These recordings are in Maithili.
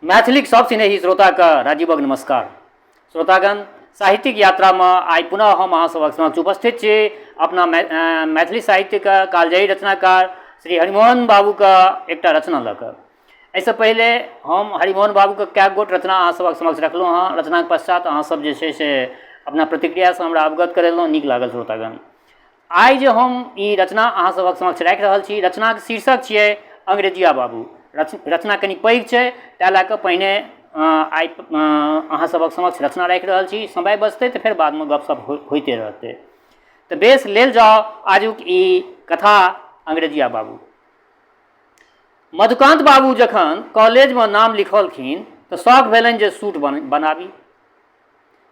मैथिलीक सब स्नेही श्रोताके राजीवक नमस्कार। श्रोतागण, साहित्यिक यात्रामे आइ पुनः हम अहाँ सभक समक्ष उपस्थित छी अपना मैथिली साहित्यके कालजयी रचनाकार श्री हरिमोहन बाबूके एकटा रचना लऽ कऽ। एहिसँ पहिले हम हरिमोहन बाबूके कएक गोट रचना अहाँ सभक समक्ष रखलहुँ हँ। रचनाके पश्चात अहाँ सब जे छै से अपना प्रतिक्रियासँ हमरा अवगत करेलहुँ, नीक लागल श्रोतागण। आइ जे हम ई रचना अहाँ सभक समक्ष राखि रहल छी, रचनाके शीर्षक छियै अंग्रेजिया बाबू। रचना कनि पैघ छै, ताहि लए कऽ पहिने आइ अहाँ सभक समक्ष रचना राखि रहल छी। समय बचतै तऽ फेर बादमे गपशप होइते रहतै। तऽ बेस, लेल जाउ आजुक ई कथा अंग्रेजिया बाबू। मधुकान्त बाबू जखन कॉलेजमे नाम लिखौलखिन तऽ शौक भेलनि जे सूट बनाबी।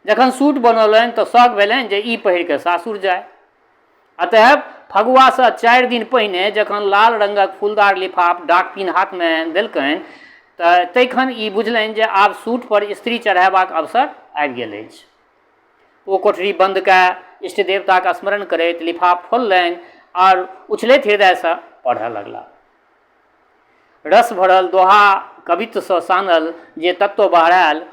जखन सूट बनौलनि तऽ शौक भेलनि जे ई पहिर कऽ सासुर जाय। अतएव फगुआसँ 4 दिन पहिने जखन लाल रंगक फूलदार लिफाफ डाकपिन हाथमे देलकनि तऽ तैखन ई बुझलनि जे आब सूट पर स्त्री चढ़यबाक अवसर आबि गेल अछि। ओ कोठरी बन्द कए इष्ट देवताक स्मरण करैत लिफाफ फोललनि आर उछलैत हृदयसँ पढ़य लगला। रस भरल दोहा कवित्वसँ सानल जे तत्व बहरायल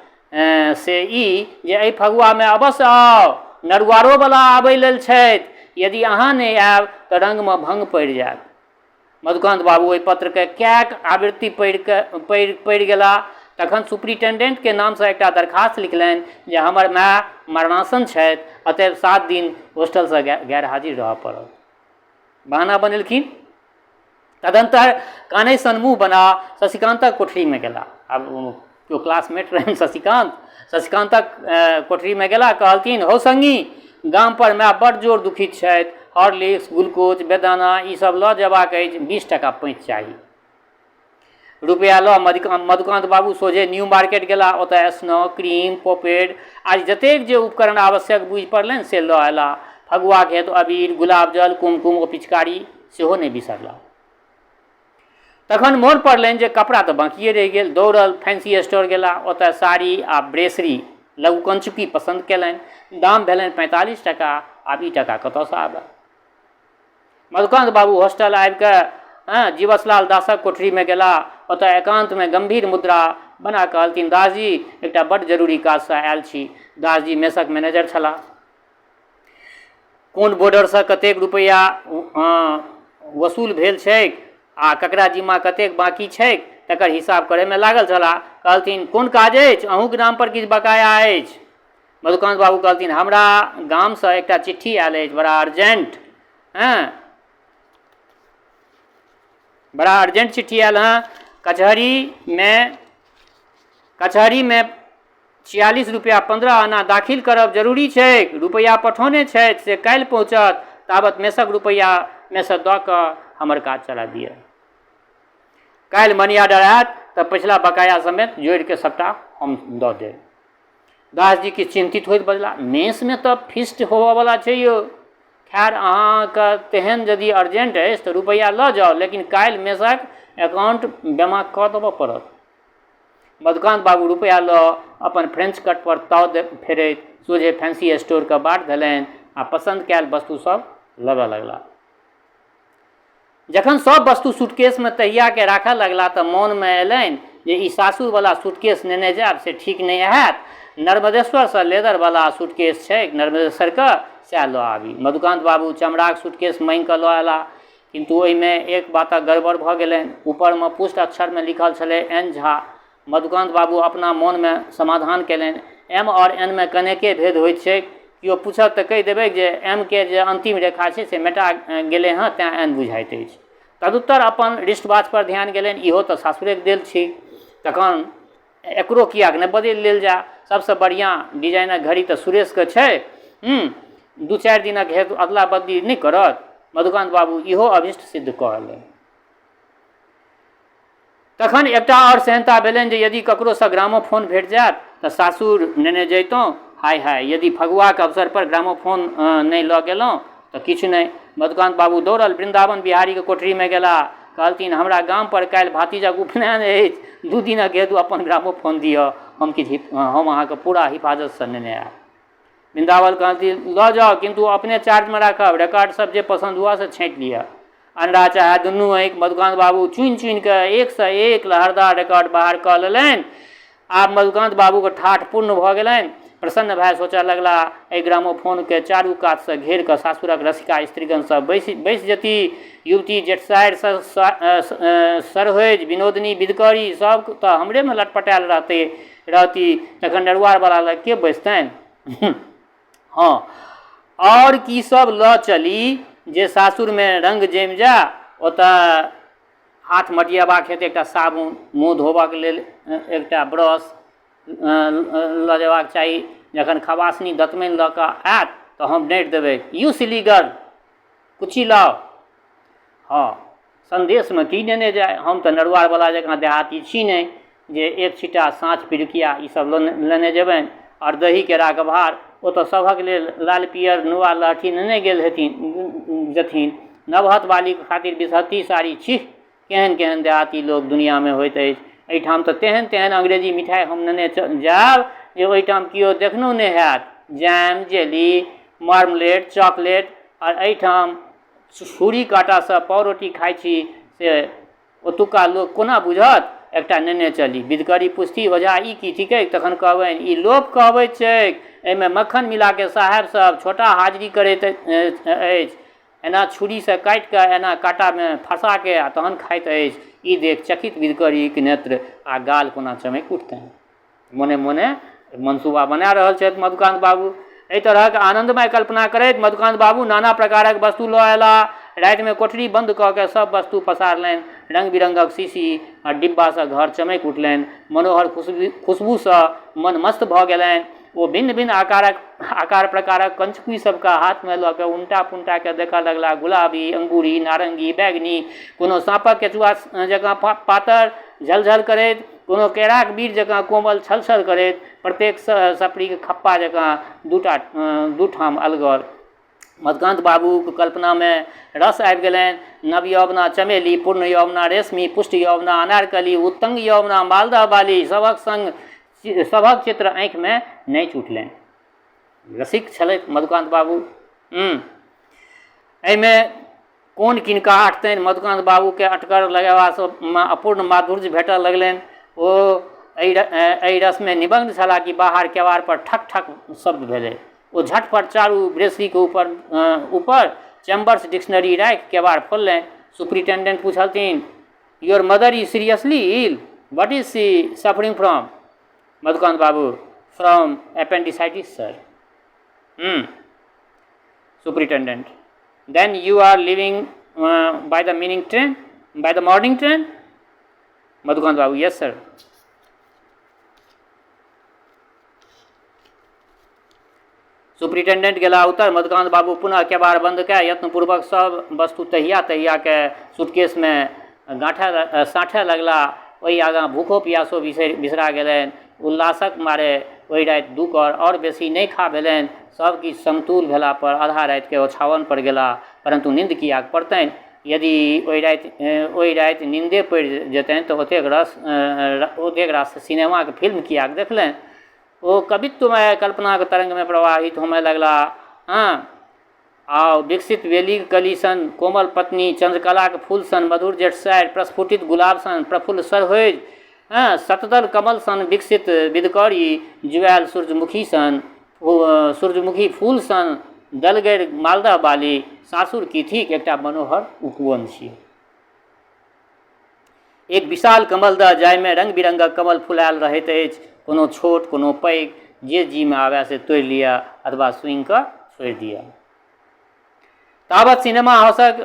से ई जे एहि फगुआमे अवश्य आउ, नरुआरोवला आबै लेल छथि, यदि अहाँ नहि आयब तऽ रंगमे भंग पड़ि जायत। मधुकान्त बाबू ओहि पत्रके कएक आवृत्ति पढ़ि पढ़ि गेलाह। तखन सुपरिटेंडेंटके नामसँ एकटा दरखास्त लिखलनि जे हमर माय मरणासन छथि, अतएव 7 दिन होस्टलसँ गैर हाजिर रहऽ पड़त। बहाना बनेलखिन। तदन्तर कानै सन मुँह बना शशिकान्तक कोठरीमे गेला। आब केओ क्लासमेट रहनि शशिकान्त। शशिकान्तक कोठरीमे गेला, कहलथिन, हौ सङ्गी, गामपर माय बड्ड जोर दुखित छथि, हॉर्लिक्स, ग्लूकोज, बेदाना ई सब लऽ जेबाक अछि, 20 टाका पैंच चाही। रुपया लऽ मधुकान्त बाबू सोझे न्यू मार्केट गेला। ओतऽ स्नो, क्रीम, पोपेड आदि जतेक जे उपकरण आवश्यक बुझि पड़लनि से लऽ अयला। फगुआके हेतु अबीर, गुलाब जल, कुमकुम ओ पिचकारी सेहो नहि बिसरला। तखन मोन पड़लनि जे कपड़ा तऽ बाँकिए रहि गेल। दौड़ल फैंसी स्टोर गेला। ओतऽ साड़ी आ ब्रेसरी लघुकंचुकी पसन्द कयलनि। दाम भेलनि 45 टाका। आब ई टाका कतऽसँ आबय? मधुकान्त बाबू होस्टल आबि कऽ जीवसलाल दासक कोठरीमे गेला। ओतऽ एकान्तमे गम्भीर मुद्रा बना कहलथिन, दासजी, एकटा बड्ड जरूरी काजसँ आयल छी। दासजी मेसक मैनेजर छलाह। कोन बॉर्डरसँ कतेक रुपैआ वसूल भेल छैक आ ककरा जिम्मा कतेक बाँकी छैक तकर हिसाब करैमे लागल छलाह। कहलथिन, कोन काज अछि? अहूँके नामपर किछु बकाया अछि? मधुकान्त बाबू कहलथिन, हमरा गामसँ एकटा चिट्ठी आयल अछि, बड़ा अर्जेंट। हँ, बड़ा अर्जेंट चिट्ठी आयल हँ। कचहरीमे 46 रुपैआ 15 आना दाखिल करब जरूरी छैक। रुपैआ पठौने छथि से काल्हि पहुँचत। ताबत मेसक रुपैआमे सँ दऽ कऽ हमर काज चला दिअ। काल्हि मनी ऑर्डर आयत तऽ पछिला बकाया समेत जोड़िके सभटा हम दऽ देब। दासजी किछु चिन्तित होइत बजला, मेसमे तऽ फिस्ट होबऽवला छै यौ। खैर, अहाँके तेहन यदि अर्जेंट अछि तऽ रुपैआ लऽ जाउ, लेकिन काल्हि मेसक अकाउंट जमा कऽ देबऽ पड़त। मधुकान्त बाबू रुपैआ लऽ अपन फ्रेंच कट पर ताव फेरैत सोझे फैंसी स्टोरके बाट धेलनि आ पसन्द कयल वस्तु सब लेबऽ लगला। जखन सब वस्तु सूटकेसमे तहियाके राखऽ लगला तऽ मोनमे अयलनि जे ई सासुरवला सूटकेस नेने जायब से ठीक नहि हैत। नर्मदेश्वरसँ लेदरवला सूटकेस छैक नर्मदेश्वरके, सएह लऽ आबी। मधुकान्त बाबू चमड़ाक सूटकेस माँगि कऽ लऽ अयलाह, किन्तु ओहिमे एक बातक गड़बड़ भऽ गेलनि। ऊपरमे पुष्ट अक्षरमे लिखल छलै एन झा। मधुकान्त बाबू अपना मोनमे समाधान कयलनि, एम आओर एन मे कनेके भेद होइत छैक। केओ पूछत तऽ कहि देबैक जे एम के जे अन्तिम रेखा छै से मेटा गेलै हँ, तेँ एन बुझाइत अछि। तदुत्तर अपन रिस्टवाच पर ध्यान गेलनि, इहो तऽ सासुरेक देल छी। तखन एकरो किएक नहि बदलि लेल जाय? सभसँ बढ़िआँ डिजाइनक घड़ी तऽ सुरेशके छै। 2-4 दिनक हेतु अदला बदली नहि करत? मधुकान्त बाबू इहो अभीष्ट सिद्ध कऽ अयलनि। तखन एकटा आओर सेहन्ता भेलनि जे यदि ककरोसँ ग्रामोफोन भेट जायत तऽ सासुर नेने जैतहुँ। हाय हाय, यदि फगुआक अवसरपर ग्रामोफोन नहि लऽ गेलहुँ तऽ किछु नहि। मधुकान्त बाबू दौड़ल वृन्दावन बिहारीक कोठरीमे गेलाह। कहलथिन, हमरा गामपर काल्हि भातिजक उपनयन अछि, 2 दिनक हेतु अपन ग्रामोफोन दिअ, हम अहाँके पूरा हिफाजतसँ नेने आयब। वृन्दावन कहलथिन, लऽ जाउ, किन्तु अपने चार्जमे राखब, रिकॉर्ड सब जे पसन्द हुअ से छाँटि लिअ। अन्हरा चाहे दुनू आँखि मधुकान्त बाबू चुनि चुनि कऽ एकसँ एक लहरदार रिकॉर्ड बाहर कऽ लेलनि। आब मधुकान्त बाबूक ठाठ पूर्ण भऽ गेलनि। प्रसन्न भए सोचऽ लगलाह, एहि ग्रामोफोनकेँ चारू कातसँ घेरि कऽ सासुरक रसिका स्त्रीगण सभ बैसि बैसि जेती। युवती, जेठसारि, सरहोजि, विनोदिनी, बिधकरी सभ तऽ हमरेमे लटपटायल रहतै रहती। तखन नरुआरवला लग के बैसतनि? हँ, आओर की सभ लऽ चली जे सासुरमे रङ्ग जमि जाय। ओतऽ हाथ मटियेबाक हेतु एकटा साबुन, मुँह धोबऽके लेल एकटा ब्रश लऽ जेबाक चाही। जखन खबासनी दतमनि लऽ कऽ आयत तऽ हम डाँटि देबै, यू सिली गर्ल, कुच्ची लाओ। हँ, सन्देशमे की नेने जाइ? हम तऽ नरुआरवला जकाँ देहाती छी नहि जे एक छिट्टा साँच पिरुकिया ई सब लेने जेबनि आओर दही केराके भार। ओ तऽ सभक लेल लाल पियर नुआ लहठी नेने गेल हेथिन जेथिन। नवहथ बालीक खातिर बिसहत्ती साड़ी। छिः, केहन केहन देहाती लोक दुनियामे होइत अछि। एहिठाम तऽ तेहन तेहन अंग्रेजी मिठाइ हम नेने जायब जे ओहिठाम केओ देखनहुँ नहि हैत। Jam, jelly, marmalade, chocolate. आओर एहिठाम छुरी काँटासँ पावरोटी खाइ छी से ओतुक्का लोक कोना बुझत? एकटा नेने चली। बिधकरी पुछती, ओझा ई की थिकैक? तखन कहबनि, ई लोप कहबैत छैक। एहिमे मक्खन मिलाके साहेब सब छोटा हाजरी करैत अछि। एना छुरीसँ काटि कऽ एना काँटामे फँसाके आ तहन खाइत अछि। ई देखि चकित बिधकरीक नेत्र आ गाल कोना चमकि उठतनि। मोने मोने मनसूबा बना रहल छथि मधुकान्त बाबू। एहि तरहक आनन्दमय कल्पना करैत मधुकान्त बाबू नाना प्रकारक वस्तु लऽ अयलाह। रातिमे कोठरी बन्द कऽ कए सभ वस्तु पसारलनि। रंग-बिरंगक शीशी आ डिब्बासँ घर चमकि उठलनि। मनोहर खुशबूसँ मन मस्त भऽ गेलनि। ओ भिन्न-भिन्न आकारक आकार-प्रकारक कंचुकी सभकेँ हाथमे लऽ कऽ उनटा-पुनटा कऽ देखऽ लगलाह। गुलाबी, अंगूरी, नारंगी, बैगनी, कोनो साँपक केचुआ जकाँ पातर झलझल करैत, कोनो केराक बीर जकाँ कोमल छल-छल करैत, प्रत्येक सपड़ीक खप्पा जकाँ दूटा दू ठाम अलगल। मधुकान्त बाबूक कल्पनामे रस आबि गेलनि। नवयौवना चमेली, पूर्ण यौवना रेशमी, पुष्ट यौवना अनारकली, उत्तंग यौवना मालदह बाली सभक संग सभक चित्र आँखिमे नाचि उठलनि। रसिक छलथि मधुकान्त बाबू। एहिमे कोन किनका अटतनि? मधुकान्त बाबूकेँ अटकर लगेबासँ अपूर्ण माधुर्य भेटऽ लगलनि। ओ एहि एहि रसमे निमग्न छलाह कि बाहर केबाड़पर ठक ठक शब्द भेलै। ओ झटपट चारू ब्रेसीके ऊपर ऊपर चैम्बर्स डिक्शनरी राखि केबाड़ खोललनि। सुपरिटेंडेंट पुछलथिन, your mother is seriously ill? What is she suffering from? Madhukant Babu, from appendicitis sir. Superintendent, then you are leaving by the meaning train, by the morning train? Madhukant Babu, yes sir. Superintendent गेला उतर मधुकान्त बाबू पुनः केबाड़ बन्द कए यत्नपूर्वक सभ वस्तु तहिया तहिया कए सूटकेसमे गाँठय साँठय लगला। ओहि आगाँ भूखो पियासो बिसरा गेलनि। उल्लासक मारे ओहि राति दू कौर आओर बेसी नहि खा भेलनि। सभ किछु समतूल भेला पर आधा रातिकेँ ओछाओन पर गेलाह। परन्तु निन्द किएक पड़तनि? यदि ओहि राति निन्दे पड़ि जेतनि तऽ ओतेक रास सिनेमाक फिल्म किएक देखलनि? ओ कवित्वमय कल्पनाक तरंगमे प्रवाहित होमय लगलाह। हँ, आ विकसित वेलीक कली सन कोमल पत्नी, चन्द्रकलाक फूल सन मधुर जेठसारि, प्रस्फुटित गुलाब सन प्रफुल्ल सरहोजि, हँ, शतदल कमल सन विकसित विधकौड़ी, जुआयल सूर्यमुखी सन सूर्यमुखी फूल सन दलगरि मालदह बाली, सासुर की थिक? एकटा मनोहर उपवन छी। एक विशाल कमलदह जाहिमे रङ्ग बिरङ्गक कमल फुलायल रहैत अछि, कोनो छोट कोनो पैघ, जे जीमे आबय से तोड़ि लिअ अथवा सूँघि कऽ छोड़ि दिअ। तावत सिनेमा हाउसक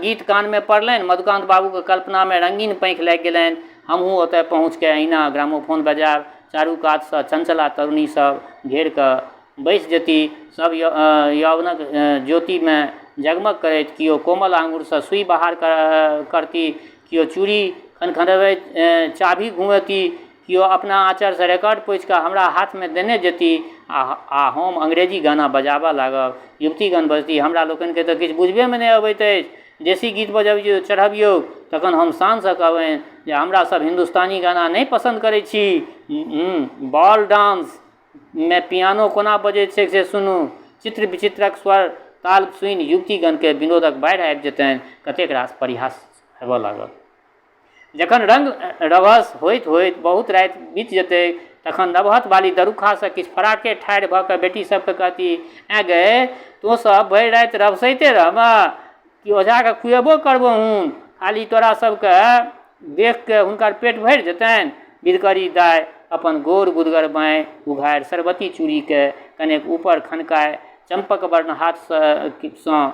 गीत कानमे पड़लनि। मधुकान्त बाबूक कल्पनामे रङ्गीन पाँखि लागि गेलनि। हमहूँ ओतय पहुँचि कऽ एहिना ग्रामोफोन बजायब। चारू कातसँ चंचला तरुणी सभ घेरि कऽ बैसि जेती। सभ यौवनक ज्योतिमे जगमग करैत। केओ कोमल आङ्गुरसँ सुइ बहार करती, केओ चूड़ी खनखनबैत चाभी घुमेती, केओ अपना आँचरसँ रिकॉर्ड पोछि कऽ हमरा हाथमे देने जेती आ हम अंग्रेजी गाना बजाबऽ लागब। युवतीगण बजती, हमरा लोकनिकेँ तऽ किछु बुझबेमे नहि अबैत अछि। देशी गीत बजबियौ, चढ़बियौ। तखन हम शानसँ कहबनि जे हमरा सब हिन्दुस्तानी गाना नहि पसन्द करै छी। बॉल डांसमे पियानो कोना बजैत छैक से सुनू। चित्र विचित्रक स्वर ताल सुनि युवतीगणकेँ विनोदक बाढ़ि आबि जेतनि। कतेक रास परिहास हेबऽ लागत। जखन रंग रभस होइत होइत बहुत राति बीत जेतैक तखन नवहथ बाली दरुखासँ किछु फराके ठाढ़ि भऽ कऽ बेटी सभकेँ कहती, ऐँ गै, तोँ सभ भरि राति रभसैते रहबह कि ओझाकेँ खुएबो करबहुन? खाली तोरा सभकेँ देखि कऽ हुनकर पेट भरि जेतनि? बिधकरी दाइ अपन गोर गुदगर बाँहि उघारि सरबती चूड़ीकेँ कनेक ऊपर खनकाय चम्पक वर्ण हाथसँ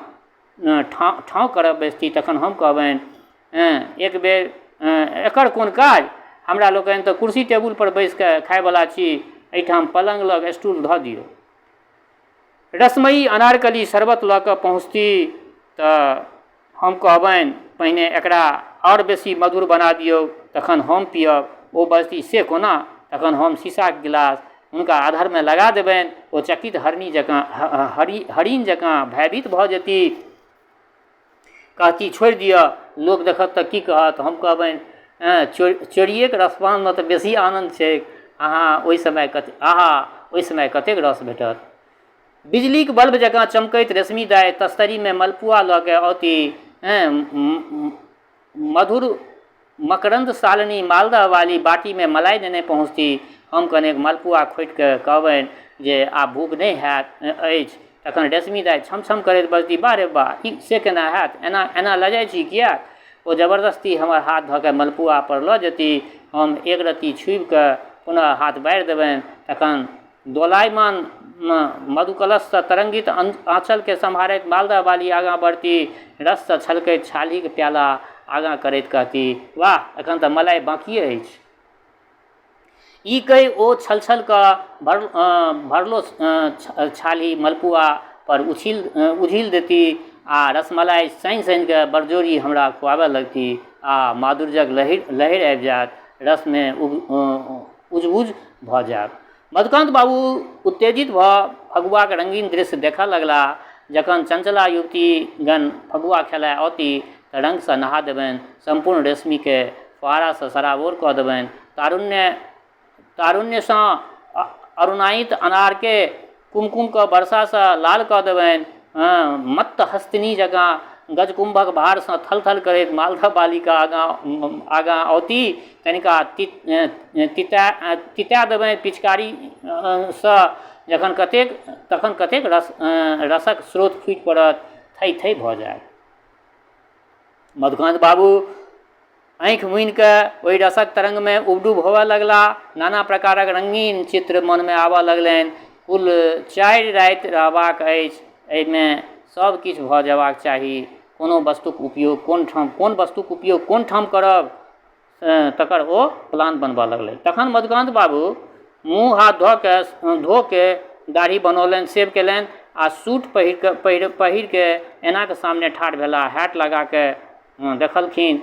ठाँव ठाँव करऽ बैसती तखन हम कहबनि, एक बेर एकर कोन काज? हमरा लोकनि तऽ कुर्सी टेबुलपर बैसि कऽ खाइवला छी, एहिठाम पलङ्ग लग स्टूल धऽ दियौ। रसमयी अनारकली शरबत लऽ कऽ पहुँचती तऽ हम कहबनि, पहिने एकरा आओर बेसी मधुर बना दियौ तखन हम पीयब। ओ बजती, से कोना? तखन हम शीशाक गिलास हुनका अधरमे लगा देबनि। ओ चकित हरिणी जकाँ हरिण जकाँ भयभीत भऽ जेती। कहती, छोड़ि दिअ, लोक देखत तऽ की कहत? हम कहबनि, चोरिएके रसपानमे तऽ बेसी आनन्द छैक। अहाँ ओहि समय कतेक आहा ओहि समय कतेक रस भेटत। बिजलीक बल्ब जकाँ चमकैत रेशमी दाइ तस्तरीमे मलपुआ लऽ कऽ औती। मधुर मकरन्द शालिनी मालदह वाली बाटीमे मलाई नेने पहुँचती। हम कनेक मलपुआ खोटि कऽ कहबनि जे आब भूख नहि हैत अछि। तखन रेशमी दाइ छम-छम करैत बजती, वाह रे वाह, ई से केना हैत? एना एना लजाइ छी किएक? ओ जबरदस्ती हमर हाथ धऽ कऽ मलपुआ पर लऽ जेती। हम एक रत्ती छूबि कऽ पुनः हाथ बारि देबनि। तखन दोलायमान मधुकलशसँ तरंगित आँचलकेँ सम्हारैत मालदह वाली आगाँ बढ़ती, रससँ छलकैत छाल्हीक प्याला आगाँ करैत कहती, वाह, एखन तँ मलाई बाँकिए अछि। ई कहि ओ छल-छल कऽ भरलो छाल्ही मलपुआ पर उझील देती आ रसमलाई सानि-सानि कऽ बरजोरी हमरा खुआबऽ लगती आ माधुर्यक लहरि आबि जायत, रसमे उजबुझ भऽ जायब। मधुकान्त बाबू उत्तेजित भऽ फगुआक रंगीन दृश्य देखऽ लगलाह। जखन चंचला युवतीगण फगुआ खेलाय औती तऽ रंगसँ नहा देबनि, सम्पूर्ण रेशमीकेँ फुहारासँ सराबोर कऽ देबनि। तारुण्यसँ अरुणायित अनारकेँ कुमकुमक वर्षासँ लाल कऽ देबनि। मत्त हस्तिनी जकाँ गजकुम्भक भारसँ थल-थल करैत मालदह बालिका आगाँ औती तनिका तिता देबनि पिचकारीसँ जखन कतेक तखन कतेक रसक स्रोत फूटि पड़त, थइ-थइ भऽ जायत। मधुकान्त बाबू आँखि मुनि कऽ ओहि रसक तरङ्गमे उबडुब होअऽ लगलाह। नाना प्रकारक रङ्गीन चित्र मनमे आबऽ लगलनि। कुल चारि राति रहबाक अछि। एहिमे सभ किछु भऽ जेबाक चाही। कोनो वस्तुक उपयोग कोन ठाम कोन वस्तुक उपयोग कोन ठाम करब तकर ओ प्लान बनबऽ लगलथि। तखन मधुकान्त बाबू मुँह हाथ धऽ कऽ धो कऽ दाढ़ी बनौलनि, सेव कयलनि आ सूट पहिर कऽ ऐनाक सामने ठाढ़ भेलाह। हैट लगा कऽ देखलखिन।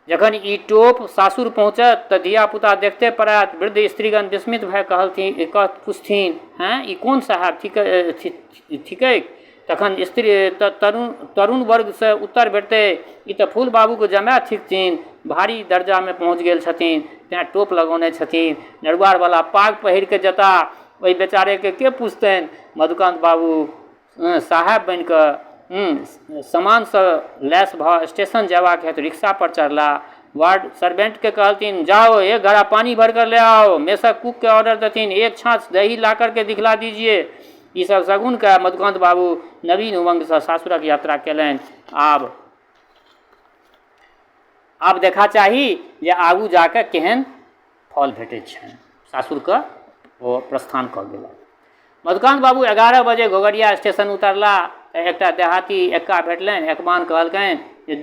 जखन ई टोप सासुर पहुँचत तऽ धिया-पुता देखिते पड़ायत। वृद्ध स्त्रीगण विस्मित भए कहलथिन पुछथिन, हँ, ई कोन साहेब थिकैक? तखन स्त्री तरुण वर्गसँ उत्तर भेटतै, ई तऽ फूल बाबूक जमाय थिकथिन। भारी दर्जामे पहुँच गेल छथिन, तेँ टोप लगौने छथिन। नरुआरवला पाग पहिर कऽ जेताह, ओहि बेचारेकेँ के पुछतनि? मधुकान्त बाबू साहेब बनि कऽ सामानसँ लैस भऽ स्टेशन जयबाक हेतु रिक्शापर चढ़लाह। वार्ड सर्वेंटकेँ कहलथिन, जाओ, एक घड़ा पानी भरकर ले आओ। मेसक कुककेँ ऑर्डर देथिन, एक छाँछ दही ला करके दिखला दीजिए। ई सब शगुन कए मधुकान्त बाबू नवीन उमंगसँ सासुरक यात्रा केलनि। आब आब देखा चाही जे आगू जा कऽ केहन फल भेटैत छनि। सासुरके ओ प्रस्थान कऽ गेला। मधुकान्त बाबू 11 बजे घोघरिया स्टेशन उतरला तऽ एकटा देहाती एक्का भेटलनि। एकमान कहलकनि जे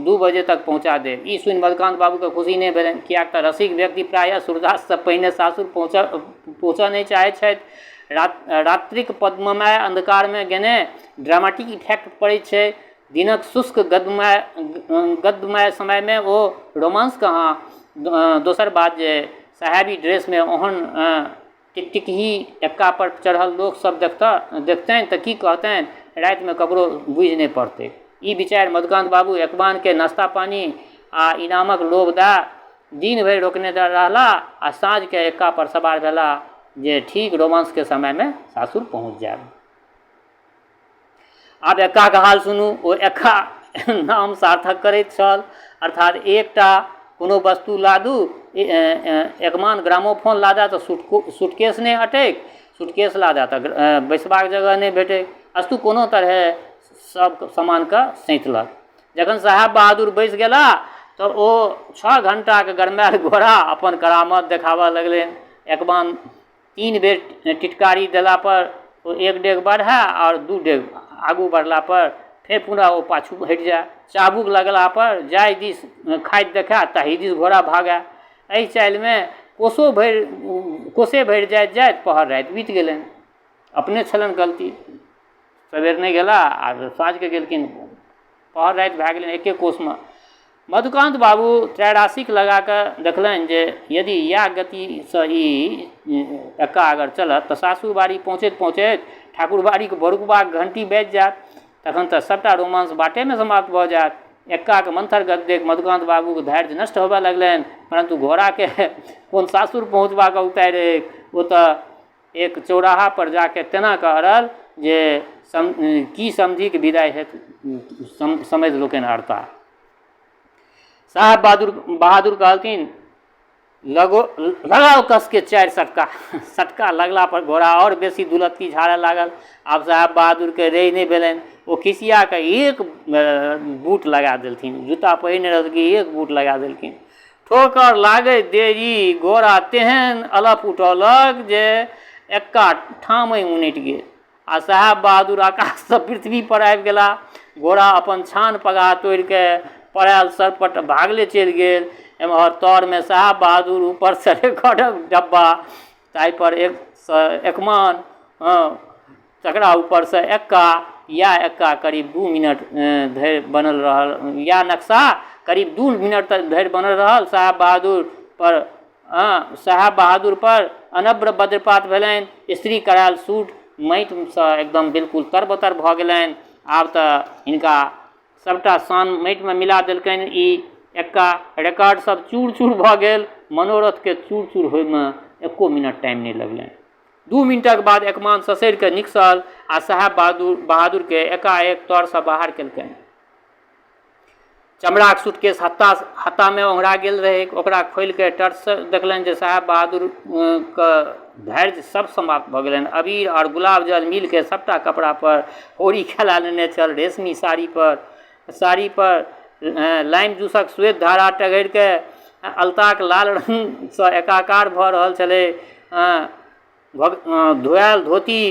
2 बजे तक पहुँचा देब। ई सुनि मधुकान्त बाबूके खुशी नहि भेलनि, किएक तऽ रसिक व्यक्ति प्रायः सूर्यास्तसँ पहिने सासुर पहुँचऽ नहि चाहैत छथि। रात्रिक पद्ममय अन्धकारमे गेने ड्रामेटिक इफेक्ट पड़ैत छै। दिनक शुष्क गद्यमय समयमे ओ रोमांस कहाँ। दोसर बात जे साहेबी ड्रेसमे ओहन टिकटिकही एक्का पर चढ़ल लोक सब देखतनि तऽ की कहतनि, रातिमे ककरो बुझि नहि पड़तै। ई विचारि मधुकान्त बाबू एकबानकेँ नाश्ता-पानी आ इनामक लोभ दए दिन भरि रोकने रहलाह आ साँझकेँ एक्का पर सवार भेलाह जे ठीक रोमांसके समयमे सासुर पहुँच जायब। आब एक्काके हाल सुनू। ओ एक्का नाम सार्थक करैत छल, अर्थात एकटा कोनो वस्तु लादू, एकमान ग्रामोफोन लादए तऽ सूटकेस नहि अटैक, सूटकेस लादए तऽ बैसबाक जगह नहि भेटै। अस्तु, कोनो तरहे सब सामानके सैँतलक। जखन साहेब बहादुर बैसि गेला तऽ ओ 6 घण्टाके गरमायल घोड़ा अपन करामत देखाबऽ लगलनि। एकमान 3 बेर टिटकारी देलापर ओ 1 डेग बढ़ए आओर 2 डेग आगू बढ़लापर फेर पुनः ओ पाछू हटि जाय। चाबुक लगलापर जाहि दिस खाइत देखाय ताहि दिस घोड़ा भागय। एहि चालिमे कोसे भरि जाइत जाइत पहर राति बीत गेलनि। अपने छलनि गलती, सबेर नहि गेला आ साँझके गेलखिन, पहर राति भए गेलनि एके कोसमे। मधुकान्त बाबू त्रैराशिक लगा कऽ देखलनि जे यदि इएह गतिसँ ई एक्का अगर चलत तऽ सासुर बाड़ी पहुँचैत पहुँचैत ठाकुरबाड़ीके भोरुकबाक घण्टी बाजि जायत, तखन तऽ सभटा रोमांस बाटेमे समाप्त भऽ जायत। एक्काके मन्थर गति देखि मधुकान्त बाबूके धैर्य नष्ट होबय लगलनि, परन्तु घोड़ाके कोन सासुर पहुँचबाक औताइ रहैक, ओ तऽ एक चौराहा पर जाके तेना कऽ अड़ल जे की समधिक विदाइ हेतु समधि लोकनि अड़ता। साहब बहादुर कहलथिन, लगाओ कसके 4 सटका। सटका लगला पर घोड़ा आओर बेसी दुलत्ती झाड़ऽ लागल। आब साहब बहादुरके रहि नहि भेलनि, ओ खिसिया कऽ 1 बूट लगा देलथिन। जूता पहिरने रहथिन, 1 बूट लगा देलखिन। ठोकर लागैत देरी घोड़ा तेहन अलफ उठौलक जे एक्का ठामहि उनटि गेल आ साहेब बहादुर आकाशसँ पृथ्वी पर आबि गेला। घोड़ा अपन छान पगहा तोड़िके पड़ायल सरपट भागले चलि गेल। एम्हर तरमे साहेब बहादुर, ऊपरसँ रिकॉर्डक डब्बा, ताहिपर एकसँ एकमान, हँ, तकरा ऊपरसँ एक्का। इएह एक्का करीब 2 मिनट धरि बनल रहल। इएह नक्शा करीब 2 मिनट तक धरि बनल रहल। साहेब बहादुर पर, हँ, साहेब बहादुर पर अनव्र वज्रपात भेलनि। स्त्री करायल सूट माटिसँ एकदम बिल्कुल तरबतर भऽ गेलनि। आब तऽ हिनका सभटा शान माटिमे मिला देलकनि ई एक्का। रिकॉर्ड सब चूर चूर भऽ गेल। मनोरथके चूर चूर होइमे एको मिनट टाइम नहि लगलनि। 2 मिनटक बाद एकमान ससरि कऽ निकसल आ साहेब बहादुरके एकाएक तरसँ बाहर केलकनि। चमड़ाक सूटकेस हत्तामे ओंघरा गेल रहैक। ओकरा खोलि कऽ टर्चसँ देखलनि जे साहेब बहादुरके धैर्य सब समाप्त भऽ गेलनि। अबीर आओर गुलाब जल मिलके सभटा कपड़ा पर होरी खेला लेने छल। रेशमी साड़ी पर लाइम जूसक श्वेत धारा टघरिके अलताक लाल रङ्गसँ एकाकार भऽ रहल छलै। धोआयल धोती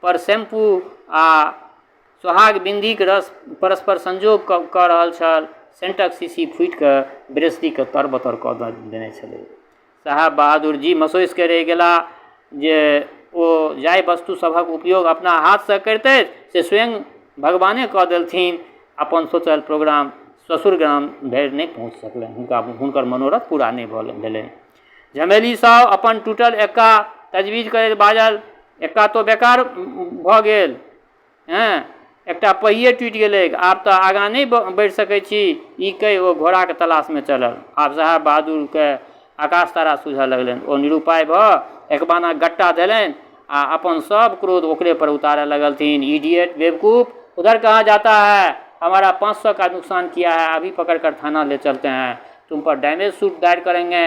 पर शैम्पू आ सोहाग बिन्दीक रस परस्पर संयोग कऽ रहल छल। सेंटक शीशी फूटिकऽ बृहस्पतिके तर बतर कऽ देने छलै। साहेब बहादुर जी मसोसिके रहि गेला जे ओ जाहि वस्तु सभक उपयोग अपना हाथसँ करितथि से स्वयं भगवाने कऽ देलथिन। अपन सोचल प्रोग्राम ससुर ग्राम धरि नहि पहुँच सकलनि, हुनकर मनोरथ पूरा नहि भेलनि। झमेली साहु अपन टूटल एक्का तजवीज करैत बाजल, एक्का तो बेकार भऽ गेल, हँ, एकटा पहिए टूटि गेलैक, आब तऽ आगाँ नहि बढ़ि सकै छी। ई कहि ओ घोड़ाक तलाशमे चलल। आब साहेब बहादुरके आकाश तारा सूझऽ लगलनि। ओ निरुपाय भऽ एकबाना गट्टा देलनि आ अपन सब क्रोध ओकरे पर उतारऽ लगलथिन। इडियट, बेवकूफ, उधर कहाँ जाता है, हमारा 500 का नुकसान किया है, अभी पकड़ कर थाना ले चलते हैं, तुम पर डैमेज सूट दायर करेंगे,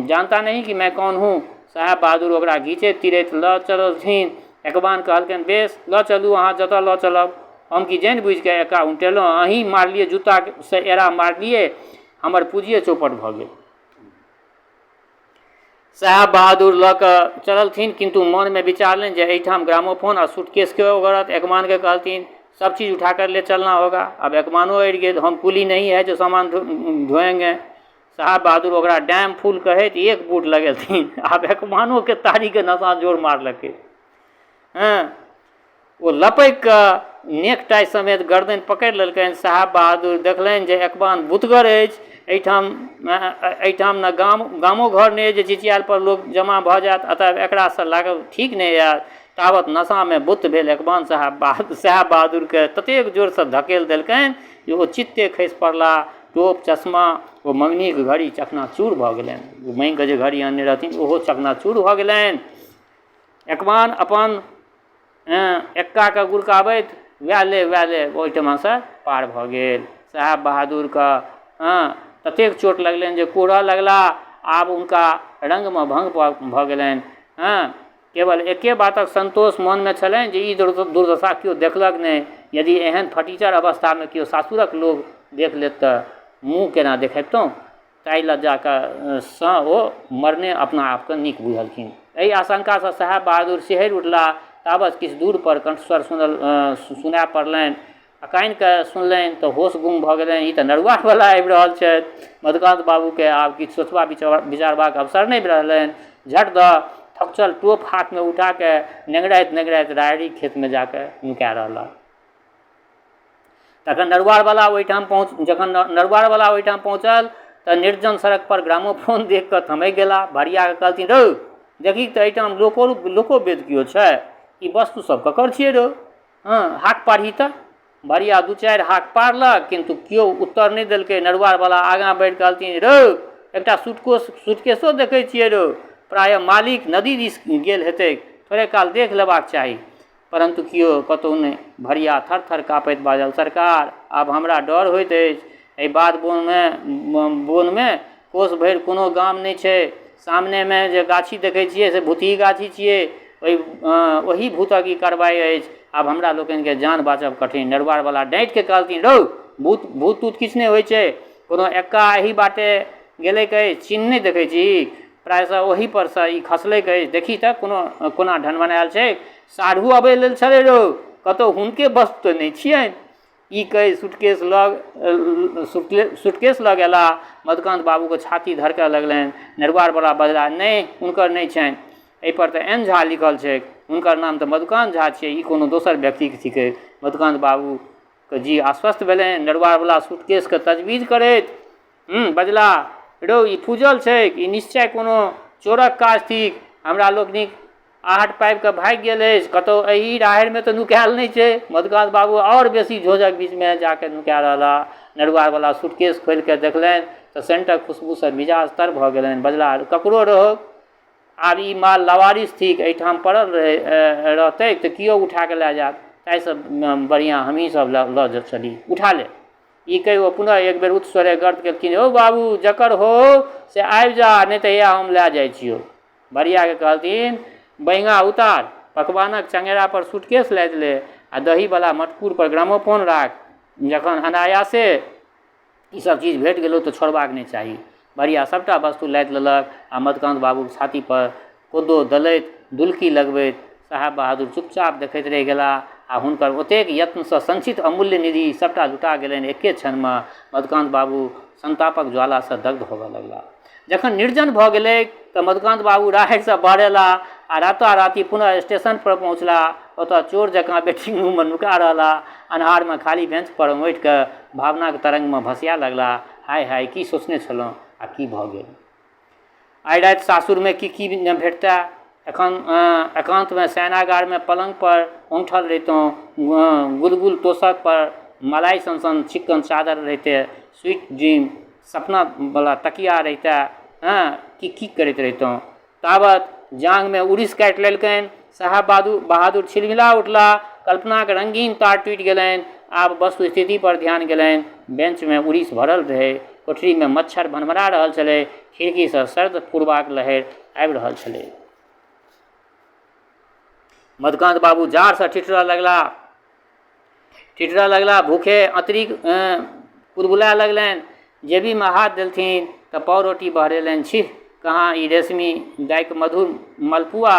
जानता नहीं कि मैं कौन हूँ। साहेब बहादुर ओकरा घीचैत तीरैत लऽ चललथिन। एकबान कहलकनि, बेस लऽ चलू, अहाँ जतऽ लऽ चलब। हम की जानि बुझिकऽ एक्का उनटेलहुँ, अहीं मारलियै, जूतासँ एरा मारलियै, हमर पूँजिए चौपट भऽ गेल। साहेब बहादुर लऽ कऽ चललथिन, किन्तु मनमे विचारलनि जे एहिठाम ग्रामोफोन आ सूटकेसके ओगरत। एकमानके कहलथिन, सब चीज उठा कर ले चलना होगा। आब एकमानो अड़ि गेल, हम कुली नहीं है जो सामान ढोएंगे। साहेब बहादुर ओकरा डैम फूल कहैत एक बूट लगेलथिन। आब एकमानोके तारीके नशा जोर मारलकै। हँ, ओ लपकि कऽ नेक टाइ समेत गर्दनि पकड़ि लेलकनि। साहेब बहादुर देखलनि जे एकबान बुतगर अछि, एहिठाम ने गामो घर नहि अछि जे चिचियाएल पर लोक जमा भऽ जायत, अतः एकरासँ लागब ठीक नहि आयत। तावत नशामे बुत्त भेल एकबान साहेब बहादुरके ततेक जोरसँ धकेल देलकनि जे ओ चित्ते खसि पड़लाह। टोप, चश्मा ओ मङ्गनीक घड़ी चकनाचूर भऽ गेलनि। ओ माँगिकऽ जे घड़ी आनने रहथिन ओहो चकनाचूर भऽ गेलनि। एकबान अपन एक्काके गुड़काबैत वएह ले वएह ले ओहिठमासँ पार भऽ गेल। साहेब बहादुरके हँ ततेक चोट लगलनि जे कुहरऽ लगलाह। आब हुनका रङ्गमे भङ्ग भऽ गेलनि। हँ केवल एके बातक सन्तोष मनमे छलनि जे ई दुर्दशा केओ देखलक नहि। यदि एहन फटीचर अवस्थामे केओ सासुरक लोक देख लेत तऽ मुँह केना देखबितहुँ। ताहि लज्जाके सँ ओ मरने अपना आपके नीक बुझलखिन। एहि आशंकासँ साहेब बहादुर सिहरि उठलाह। तावत किछु दूरपर कण्ठस्वर सुनल सुनाय पड़लनि। अकानि कऽ सुनलनि तऽ होश गुम भऽ गेलनि। ई तऽ नरुआवला आबि रहल छथि। मधुकान्त बाबूके आब किछु सोचबा विचारबाक अवसर नहि रहलनि। झट दऽ थकुचल टोप हाथमे उठा कऽ नेङ्गराइत नेङ्गराइत राहड़िक खेतमे जा कऽ नुका रहलाह। तखन नरुआरवला ओहिठाम पहुँच जखन नरुआरवला ओहिठाम पहुँचल तऽ निर्जन सड़कपर ग्रामोफोन देखि कऽ थमकि गेला। भरियाके कहलथिन, रौ देखही तऽ एहिठाम लोको लोको वेद केओ छै? ई वस्तु सब ककर छियै रौ? हँ, हाक पारही तऽ। भरिया दू चारि हाक पारलक, किन्तु केओ उत्तर नहि देलकै। नरुआरवला आगाँ बढ़ि कहलथिन, रौ एकटा सूटकेसो देखै छियै रौ, प्रायः मालिक नदी दिस गेल हेतैक, थोड़े काल देख लेबाक चाही। परन्तु केओ कतहु नहि। भरिया थर-थर काँपैत बाजल, सरकार, आब हमरा डर होइत अछि। एहि बाध बोनमे कोस भरि कोनो गाम नहि छै। सामनेमे जे गाछी देखै छियै से भुतही गाछी छियै। ओही भूतक ई कारबाइ अछि। आब हमरा लोकनिके जान बाँचब कठिन। नरुआरवला डाँटिके कहलथिन, रौ, भूत-तूत किछु नहि होइ छै। कोनो एक्का एही बाटे गेलैक अछि, चिन्ह नहि देखै छही? प्रायशः ओही परसँ ई खसलैक अछि। देखही तऽ कोनो कोना ढनमनायल छैक। साढ़ू अबै लेल छलै रौ, कतहु हुनके वस्तु तऽ नहि छियनि? ई कहि सूटकेस लग अयलाह। मधुकान्त बाबूके छाती धड़कऽ लगलनि। नरुआरवला बजलाह, नहि, हुनकर नहि छनि। एहिपर तऽ एन झा लिखल छैक। हुनकर नाम तऽ मधुकान्त झा छियै। ई कोनो दोसर व्यक्तिके थिकै। मधुकान्त बाबूके जी आश्वस्त भेलनि। नरुआरवला सूटकेसके तजबीज करैत बजलाह, रौ, ई फूजल छैक। ई निश्चय कोनो चोरक काज थिक। हमरा लोकनिक आहट पाबि कऽ भागि गेल अछि। कतहु एहि राहड़िमे तऽ नुकायल नहि छै? मधुकान्त बाबू आओर बेसी झोँझक बीचमे जा कऽ नुका रहलाह। नरुआरवला सूटकेस खोलि कऽ देखलनि तऽ सेंटक खुशबूसँ मिजाज तर भऽ गेलनि। बजलाह, ककरो रहौक, आब ई माल लावारिस थिक। एहिठाम पड़ल रहतैक तऽ केओ उठा कऽ लए जायत। ताहिसँ बढ़िआँ हमहीँ सभ लऽ चली। उठा ले। ई कहि ओ पुनः एक बेर उच्च स्वरे गर्द केलखिन, हौ बाबू, जकर हो से आबि जा, नहि तऽ हैया हम लए जाइ छियौ। भरियाके कहलथिन, बैङ्गा उतार, पकवानक चङ्गेरापर सूटकेस लादि ले आ दहीवला मटकूरपर ग्रामोफोन राख। जखन अनायासे ई सब चीज भेट गेलौ तऽ छोड़बाक नहि चाही। भरिया सभटा वस्तु लादि लेलक आ मधुकान्त बाबूक छातीपर कोदो दलैत दुलकी लगबैत साहेब बहादुर चुपचाप देखैत रहि गेलाह आ हुनकर ओतेक यत्नसँ संचित अमूल्य निधि सभटा लुटा गेलनि एके क्षणमे। मधुकान्त बाबू संतापक ज्वालासँ दग्ध होबऽ लगलाह। जखन निर्जन भऽ गेलैक तऽ मधुकान्त बाबू राहड़िसँ बहरेलाह आ राताराति पुनः स्टेशनपर पहुँचलाह। ओतऽ चोर जकाँ वेटिंग रूममे नुका रहलाह। अन्हारमे खाली बेंचपर ओङठि कऽ भावनाक तरंगमे भसिया लगलाह। हाय हाय, की सोचने छलहुँ आ की भऽ गेल। आइ राति सासुरमे की की ने भेटतै। एखन एकान्तमे शयनागारमे पलङ्गपर ओङठल रहितहुँ, गुलगुल तोशकपर मलाइ सन सन चिक्कन चादर रहितै, स्वीट ड्रीम सपनावला तकिया रहितै, हँ की की करैत रहितहुँ। तावत जाँघमे उड़ीस काटि लेलकनि। साहेब बहादुर छिलमिला उठलाह। कल्पनाक रंगीन तार टूटि गेलनि। आब वस्तुस्थिति पर ध्यान गेलनि। बेंचमे उड़ीस भरल रहै। कोठरीमे मच्छर भनभना रहल छलै। खिड़कीसँ सर्द पुरबाक लहरि आबि रहल छलै। मधुकान्त बाबू जाड़सँ ठिठुरऽ लगलाह। ठिठुरऽ लगलाह। भूखे अतरी कुदबुलाय लगलनि। जेबीमे हाथ देलथिन तऽ पावरोटी बहरेलनि, छिः, कहाँ ई रेशमी दाइक मधुर मलपुआ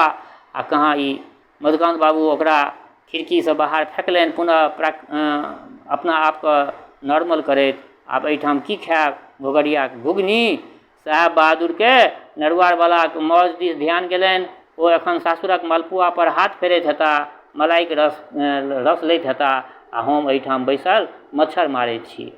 आ कहाँ ई। मधुकान्त बाबू ओकरा खिड़कीसँ बाहर फेकलनि। पुनः अपना आपके नॉर्मल करैत, आब एहिठाम की खायब, घोघरियाक घुघनी? साहेब बहादुरके नरुआरवलाक मौज दिस ध्यान गेलनि। ओ एखन सासुरक मलपुआ पर हाथ फेरैत हेताह, मलाइक रस लैत हेताह आ हम एहिठाम बैसल मच्छर मारैत छी।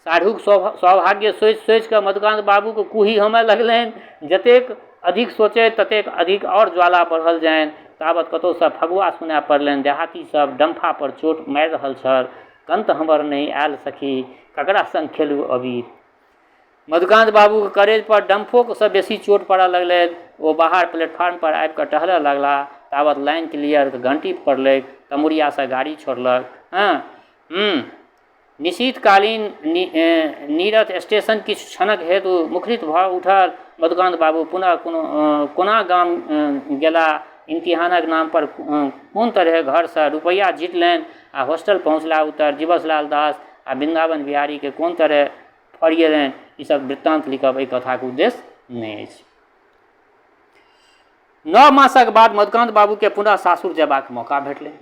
साढ़ूक सौभाग्य सोचि सोचि कऽ मधुकान्त बाबूके कूही होमय लगलनि। जतेक अधिक सोचथि ततेक अधिक आओर ज्वाला बढ़ल जानि। तावत कतहुसँ फगुआ सुनाय पड़लनि। देहाती सभ डम्फा पर चोट मारि रहल छल, कन्त हमर नहि आयल सखी, ककरा संग खेलू अबीर। मधुकान्त बाबूके करेज पर डम्फोसँ बेसी चोट पड़ऽ लगलनि। ओ बाहर प्लेटफार्म पर आबि कऽ टहलऽ लगलाह। तावत लाइन क्लियरके घंटी पड़लैक। तमुरियासँ गाड़ी छोड़लक। हँ, निशीथकालीन नीरथ स्टेशन किछु क्षणक हेतु मुखरित भऽ उठल। मधुकान्त बाबू पुनः कोना गाम गेलाह, इम्तिहानक नाम पर कोन तरहें घरसँ रुपैआ जितलनि आ होस्टल पहुँचला उत्तर जीवछलाल दास आ वृन्दावन बिहारीकेँ कोन तरहें फरिएलनि, ई सब वृत्तान्त लिखब एहि कथाक उद्देश्य नहि अछि। 9 मासक बाद मधुकान्त बाबूकेँ पुनः सासुर जयबाक मौका भेटलनि।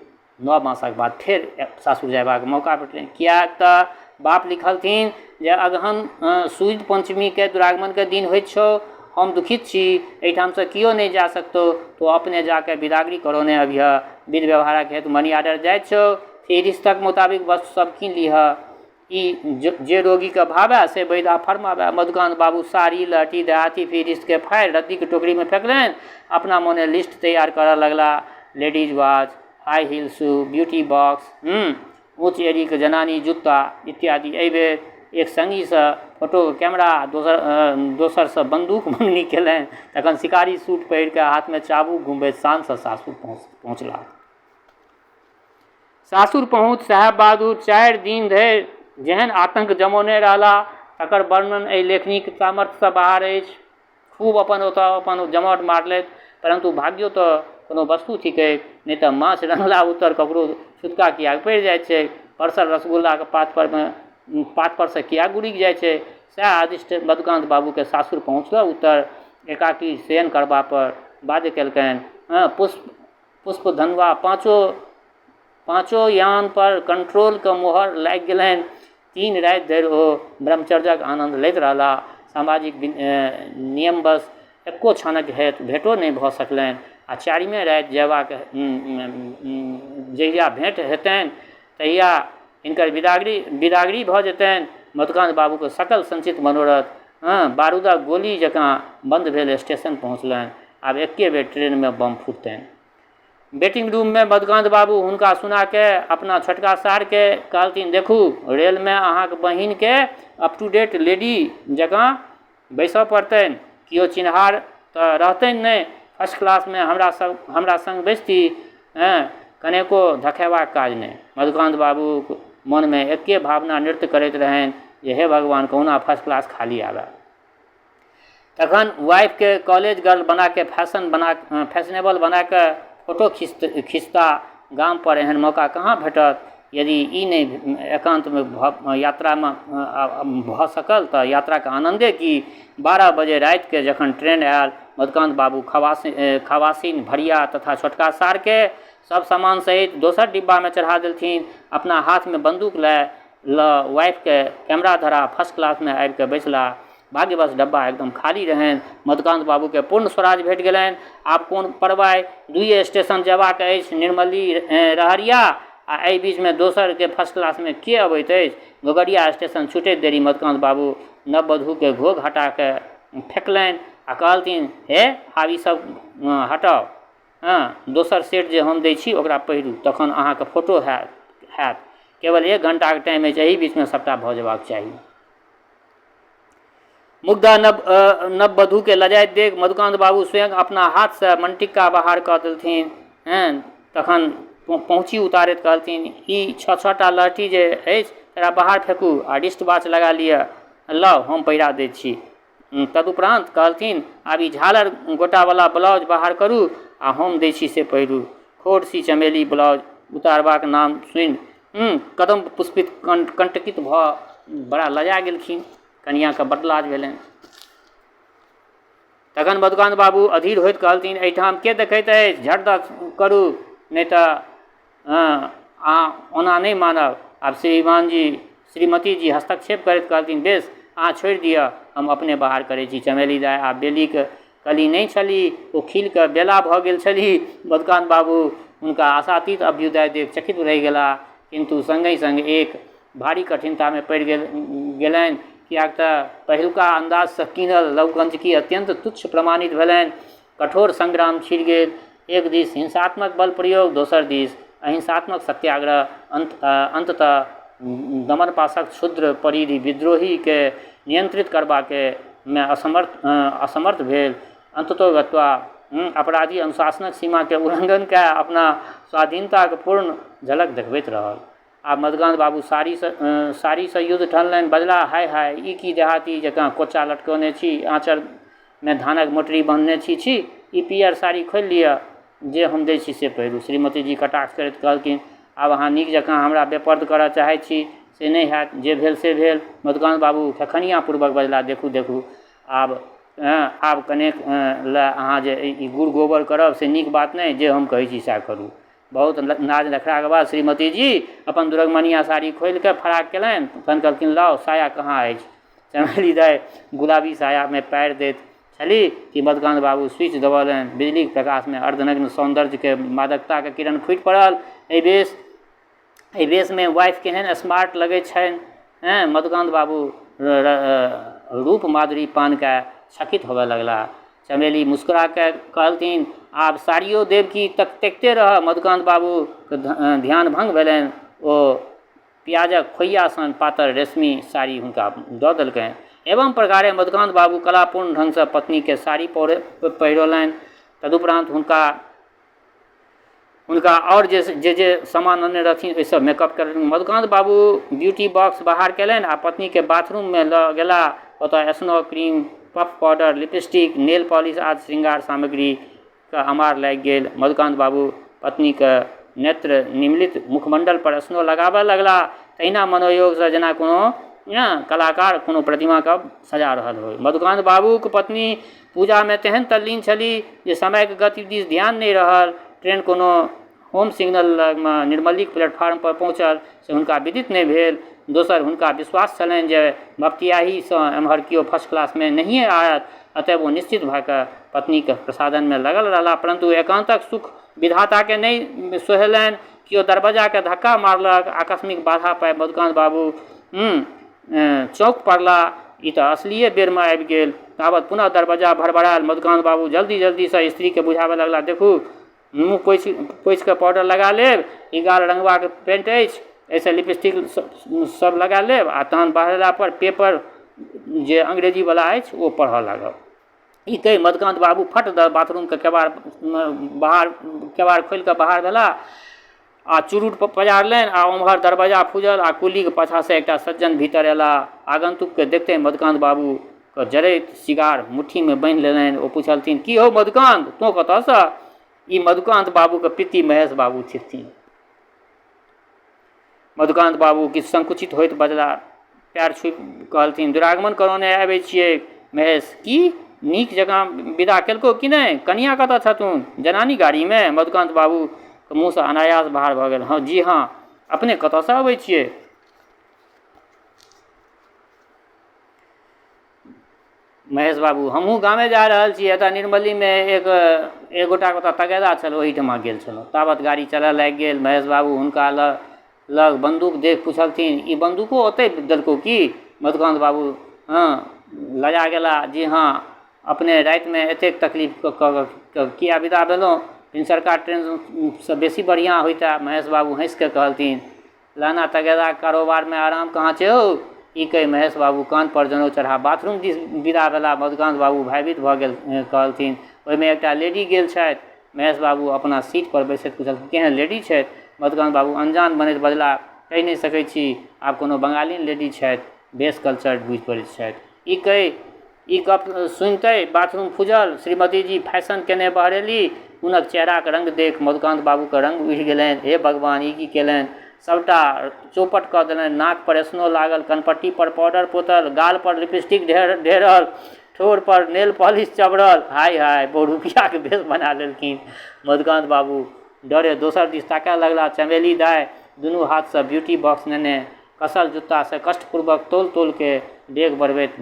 9 मासक बाद फेर सासुर जयबाक मौका भेटलनि, किएक तऽ बाप लिखलथिन जे अगहन सुदि पञ्चमीके दुरागमनके दिन होइत छौ, हम दुखित छी, एहिठामसँ केओ नहि जा सकतौ, तोँ अपने जाके बिदागरी करौने अबिहऽ, विध व्यवहारक हेतु मनी ऑर्डर जाइत छौ, फिरिस्तक मोताबिक वस्तु सब कीन लिहऽ। ई जे रोगीके भावए से वैदा फरमाबए। मधुकान्त बाबू साड़ी लहठी देहाती फिरिस्तके फाड़ि रद्दीके टोकरीमे फेकलनि, अपना मोने लिस्ट तैयार करऽ लगला। Ladies watch, high heel shoe, beauty box, ऊँच एड़ीके जनानी जुत्ता इत्यादि। एहिबेर एक सङ्गीसँ फोटो कैमरा दोसरसँ बन्दूक मङ्गनी केलनि। तखन शिकारी सूट पहिरके हाथमे चाबुक घुमबैत शानसँ सासुर पहुँचलाह। सासुर पहुँच साहेब बहादुर 4 दिन धरि जेहन आतंक जमौने रहलाह तकर वर्णन एहि लेखनीक सामर्थ्यसँ बाहर अछि। खूब अपन ओतऽ अपन जमावट मारलथि, परन्तु भाग्यो तऽ कोनो वस्तु थिकै, नहि तऽ माछ रन्हला उत्तर ककरो छुतका किएक पड़ि जाइत छै, परसल रसगुल्लाके पात परसँ किएक गुड़कि जाइ छै। सएह अदृष्ट मधुकान्त बाबूके सासुर पहुँचला उत्तर एकाकी शयन करबा पर बाध्य केलकनि। पुष्प धन्वा पाँचो यान पर कंट्रोलके मोहर लागि गेलनि। 3 राति धरि ओ ब्रह्मचर्यक आनन्द लैत रहलाह। सामाजिक नियमवश एको क्षणक हेतु भेटो नहि भऽ सकलनि आ 4मे राति जयबाक जहिया भेँट हेतनि तहिया हिनकर बिदागरी भऽ जेतनि। मधुकान्त बाबूके सकल संचित मनोरथ बारूदक गोली जकाँ बन्द भेल स्टेशन पहुँचलनि। आब एके बेर ट्रेनमे बम फुटतनि। वेटिंग रूममे मधुकान्त बाबू हुनका सुनाके अपना छोटका सारके कहलथिन, देखू रेलमे अहाँक बहिनके अप टू डेट लेडी जकाँ बैसऽ पड़तनि, केओ चिन्हार तऽ रहतनि नहि, फर्स्ट क्लासमे हमरा सङ्ग बैसती, कनेको धखेबाक काज नहि। मधुकान्त बाबूक मनमे एके भावना नृत्य करैत रहनि जे हे भगवान, कहुना फर्स्ट क्लास खाली आबय। तखन वाइफके कॉलेज गर्ल बनाके फैशनेबल बनाके फोटो खिचता। गाम पर एहन मौका कहाँ भेटत? यदि ई नहि एकान्तमे यात्रामे भऽ सकल तऽ यात्राके आनन्दे की। 12 बजे रातिके जखन ट्रेन आयल, मधुकान्त बाबू खवासिन भरिया तथा छोटका सारके सब सामान सहित दोसर डिब्बामे चढ़ा देलथिन। अपना हाथमे बन्दूक लऽ वाइफके कैमरा धरा फर्स्ट क्लासमे आबिके बैसला। भाग्यवश डब्बा एकदम खाली रहनि। मधुकान्त बाबूके पूर्ण स्वराज भेट गेलनि। आब कोन परवाह, 2 स्टेशन जयबाक अछि, निर्मली रहरिया आ एहि बीचमे दोसरके फर्स्ट क्लासमे के अबैत अछि। गोगरिया स्टेशन छुटैत देरी मधुकान्त बाबू नववधूके घोघ हटाके फेकलनि आ कहलथिन, हे आब ई सब हटाउ, दोसर सेट जे हम दै छी ओकरा पहिरू, तखन अहाँके फोटो हैत। केवल 1 घंटाके टाइम अछि, एहि बीचमे सबटा भऽ जेबाक चाही। मुग्धा नववधूके लजाइत देख मधुकान्त बाबू स्वयं अपना हाथसँ मनटिक्का बाहर कऽ देलथिन। तखन पहुँची उतारैत कहलथिन, ई 6-6 टा लहठी जे अछि तकरा बाहर फेकू आ रिस्ट वाच लगा लिअ, लाउ हम पहिरा दैत छी। तदुपरान्त कहलथिन, आब ई झालर गोटावला ब्लाउज बाहर करू आ हम दै छी से पहिरू। खोरसी चमेली ब्लाउज उतारबाक नाम सुनि कदम पुष्पित कंटकित भऽ बड़ा लजा गेलखिन। कनियाँके बड्ड लाज भेलनि। तखन मधुकान्त बाबू अधीर होइत कहलथिन, एहिठाम के देखैत अछि, झट दऽ करू, नहि तऽ अहाँ ओना नहि मानब। आब श्रीमती जी हस्तक्षेप करैत कहलथिन, बेस अहाँ छोड़ि दिअ, हम अपने बाहर करै छी। चमेली दाइ आब बेलीके कली नहि छली, ओ खिलके बेला भऽ गेल छली। मधुकान्त बाबू हुनका आशातीत अभ्युदय देख चकित रहि गेलाह, किन्तु सङ्गहि सङ्ग एक भारी कठिनतामे पड़ि गेलनि, किएक तऽ पहिलुका अन्दाजसँ कीनल लघुकञ्चुकी अत्यन्त तुच्छ प्रमाणित भेलनि। कठोर संग्राम छिड़ गेल। एक दिस हिंसात्मक बल प्रयोग, दोसर दिस अहिंसात्मक सत्याग्रह। अन्ततः दमनपाशक क्षुद्र परिधि विद्रोहीके नियंत्रित करबामे असमर्थ भेल। अन्ततोगत्वा अपराधी अनुशासनक सीमाके उल्लङ्घन कए अपना स्वाधीनताके पूर्ण झलक देखबैत रहल। आब मधुकान्त बाबू साड़ीसँ साड़ीसँ युद्ध ठनलनि। बजलाह, हाय हाय, ई की देहाती जकाँ कोच्चा लटकौने छी, आँचरमे धानक मोटरी बन्हने छी। छी, ई पीयर साड़ी खोलि लिअ, जे हम दै छी से पहिरू। श्रीमतीजी कटाक्ष करैत कहलथिन, आब अहाँ नीक जकाँ हमरा बेपर्द करऽ चाहै छी, से नहि हैत। जे भेल से भेल। मधुकान्त बाबू खेखनिया पूर्वक बजलाह, देखू देखू, आब आब कनेक लए अहाँ जे ई गुड़ गोबर करब से नीक बात नहि। जे हम कहै छी सएह करू। बहुत नाज नखराके बाद श्रीमतीजी अपन दुरगमनिया साड़ी खोलिके फराक केलनि। तखन कहलखिन, लाउ, साया कहाँ अछि? चमेली दाइ गुलाबी सायामे पाएर दैत छली कि मधुकान्त बाबू स्विच दबौलनि। बिजलीक प्रकाशमे अर्धनग्न सौन्दर्यके मादकताके किरण फूटि पड़ल। एहि वेशमे वाइफ केहन स्मार्ट लगै छनि। हेँ, मधुकान्त बाबू रूप माधुरी पान कए चकित होबय लगलाह। चमेली मुस्कुरा कए कहलथिन, आब साड़ियो देब कि तकिते रहब? मधुकान्त बाबूके ध्यान भङ्ग भेलनि। ओ पियाजक खोइया सन पातर रेशमी साड़ी हुनका दऽ देलकनि। एवं प्रकारे मधुकान्त बाबू कलापूर्ण ढङ्गसँ पत्नीके साड़ी पहिरौलनि। तदुपरान्त हुनका हुनका आओर जे जे जे सामान अनने रहथिन ओहिसँ मेकअप कयलनि। मधुकान्त बाबू ब्यूटी बॉक्स बाहर कयलनि आ पत्नीके बाथरूममे लऽ गेलाह। ओतय snow cream, puff powder, lipstick, nail polish आदि श्रृंगार सामग्रीके अमार लागि गेल। मधुकान्त बाबू पत्नीके नेत्र निमलित मुखमण्डल पर स्नो लगाबऽ लगलाह तहिना मनोयोगसँ जेना कोनो कलाकार कोनो प्रतिमाके सजा रहल होइ। मधुकान्त बाबूके पत्नी पूजामे तेहन तल्लीन छलीह जे समयके गति दिस ध्यान नहि रहल। ट्रेन कोनो होम सिग्नल लगमे निर्मलीक प्लेटफार्म पर पहुँचल से हुनका विदित नहि भेल। दोसर, हुनका विश्वास छलनि जे भपटियाहीसँ एम्हर केओ फर्स्ट क्लासमे नहिए आयत। अतएव ओ निश्चित भऽ कऽ पत्नीके प्रसाधनमे लगल रहलाह। परन्तु एकान्तक सुख विधाताके नहि सोहेलनि। केओ दरबज्जाके धक्का मारलक। आकस्मिक बाधा पाबि मधुकान्त बाबू चौंकि पड़लाह। ई तऽ असलिए बेरमे आबि गेल। तावत पुनः दरबज्जा भरभरायल। मधुकान्त बाबू जल्दी जल्दीसँ स्त्रीके बुझाबऽ लगलाह, देखू, मुँह पोछि पोछिकऽ पाउडर लगा लेब, ई गाल रङ्गबाक पेन्ट अछि, एहिसँ लिपस्टिक सब लगा लेब आ तहन बहरेला पर पेपर जे अंग्रेजीवला अछि ओ पढ़ऽ लागब। ई कहि मधुकान्त बाबू फट दऽ बाथरूमके केबाड़ बाहर केबाड़ खोलिकऽ बाहर भेलाह आ चुरुट पजारलनि आ ओम्हर दरवाजा फूजल आ कुलीके पाछाँसँ एकटा सज्जन भीतर अयलाह। आगन्तुकके देखिते मधुकान्त बाबूके जरैत सिगार मुट्ठीमे बान्हि लेलनि। ओ पुछलथिन, की हौ मधुकान्त, तोँ कतऽसँ? ई मधुकान्त बाबूके पित्ती महेश बाबू थिकथिन। मधुकान्त बाबू किछु संकुचित होइत बजलाह, पएर छुबि कहलथिन, दुरागमन करौने आबै छियै। महेश, की नीक जकाँ विदा केलकौ कि नहि? कनियाँ कतऽ छथुन? जनानी गाड़ीमे? मधुकान्त बाबूके मुँहसँ अनायास बाहर भऽ गेल, हँ जी हँ। अपने कतऽसँ अबै छियै? महेश बाबू, हमहूँ गामे जा रहल छी। एतऽ निर्मलीमे एक एक गोटाके ओतऽ तगेदा छल, ओहिठमा गेल छलहुँ। तावत गाड़ी चलऽ लागि गेल। महेश बाबू हुनका लग लग बन्दूक देखि पुछलथिन, ई बन्दूको ओतहि देलकौ की? मधुकान्त बाबू हँ लजा गेलाह, जी हँ। अपने रातिमे एतेक तकलीफ कऽ कऽ किएक विदा भेलहुँ? भिनसरका ट्रेनसँ बेसी बढ़िआँ होइतए। महेश बाबू हँसिकऽ कहलथिन, लाना तगेदाक कारोबारमे आराम कहाँ छै हौ। ई कहि महेश बाबू कान्हपर जनउ चढ़ा बाथरूम दिस विदा भेलाह। मधुकान्त बाबू भयभीत भऽ गेल कहलथिन, ओहिमे एकटा लेडी गेल छथि। महेश बाबू अपना सीटपर बैसैत पुछलथिन, केहन लेडी छथि? मधुकान्त बाबू अनजान बनैत बजलाह, कहि नहि सकैत छी। आब कोनो बंगालिन लेडी छथि। बेस कल्चर्ड बुझि पड़ैत छथि। ई कहि ई गप सुनिते बाथरूम फूजल। श्रीमतीजी फैशन केने बहरेली। हुनक चेहराक रंग देखि मधुकान्त बाबूक रंग उड़ि गेलनि। हे भगवान, ई की केलनि? सभटा चौपट कऽ देलनि। नाक पर स्नो लागल, कनपट्टी पर पाउडर पोतल, गाल पर लिपस्टिक ढेरल, ठोर पर नेल पॉलिश चबरल। हाय हाय, बहुरूपियाक भेष बना लेलखिन। मधुकान्त बाबू डरे दोसर दिस ताकय लगलाह। चमेली दाइ दुनू हाथसँ ब्यूटी बॉक्स नेने कसल जुत्तासँ कष्टपूर्वक तौल-तौलके डेग बढ़बैत